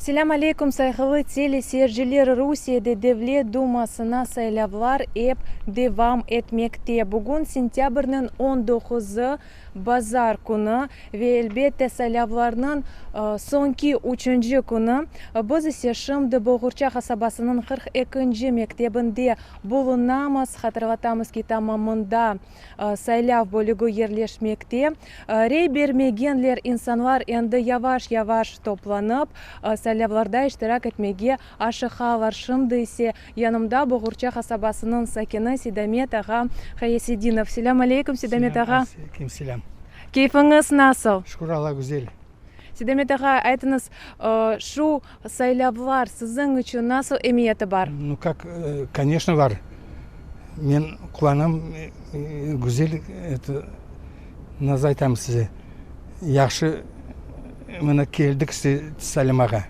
Selâm aleyküm, sayğılı teleseyirciler! Rusiyede Devlet Dumasına saylavlar ep devam etmekte. Bugün sentâbrniñ on doquzı, bazar künü ve, elbette, saylavlarnıñ soñki üçünci künü. Biz ise şimdi Boğurça qasabasınıñ 42-nci mektebinde bulunamız. Hatırlatamız ki, tamam mında saylav bölügi yerleşmekte. Rey bermegenler insanlar endi yavaş-yavaş toplanıp, saylavlarda iştirak etmege aşıqalar. Şimdi ise yanımda Boğurça qasabasınıñ sakini Seydamet ağa Hayasedinov. Selâm aleyküm, Seydamet ağa. Aleyküm selâm. Keyfiñiz nasıl? Şükür Alla, güzel. Seydamet ağa, aytıñız, şu saylavlar siziñ içün nasıl emiyeti bar? Nu kak, koneçno bar. Men quvanam, güzel, eto, nasıl aytam size, yahşı mına keldik saylamağa.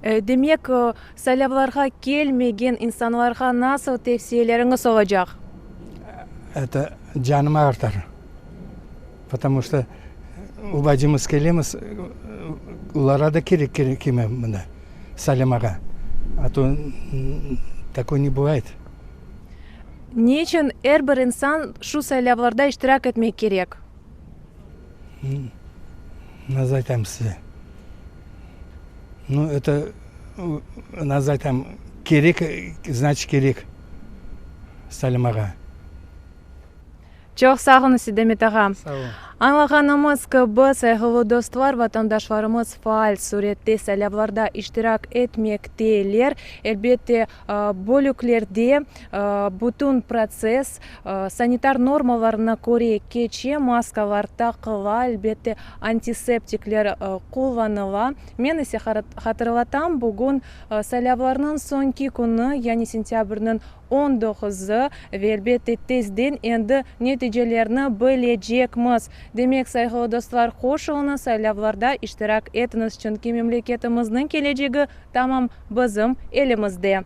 Demek, saylavlarğa kelmegen insanlarğa nasıl tevsiyeleriñiz olacaq? Eto, canım ağırtar. Potomu çto ubacımız kelemiz, olara da kerek kelme mında saylamağa, a to takoy ne bıvayet. Ne içün er bir insan şu saylavlarda iştirak etmek kerek? Nasıl aytayım size? Nu, eto, nasıl aytayım, kerek, znaçit kerek saylamağa. Çoq sağ oluñız, Sidemet ağa. Sağ oluñ. Añlağanımız kibi, sayğılı dostlar, vatandaşlarımız faal sürette saylavlarda iştirak etmekteler. Elbette, bölüklerde bütün protsess sanitar normalarına köre keçe, maskalar taqıla, elbette, antiseptikler qullanıla. Men ise hatırlatam, bugün saylavlarnıñ soñki künü, yani sentâbrniñ on doquzı ve elbette tezden endi neticelerni bilecekmiz. Demek, sayğılı dostlar, qoşulıñız, saylavlarda iştirak etiñiz, çünki memleketimizniñ kelecegi tamam bizim elimizde.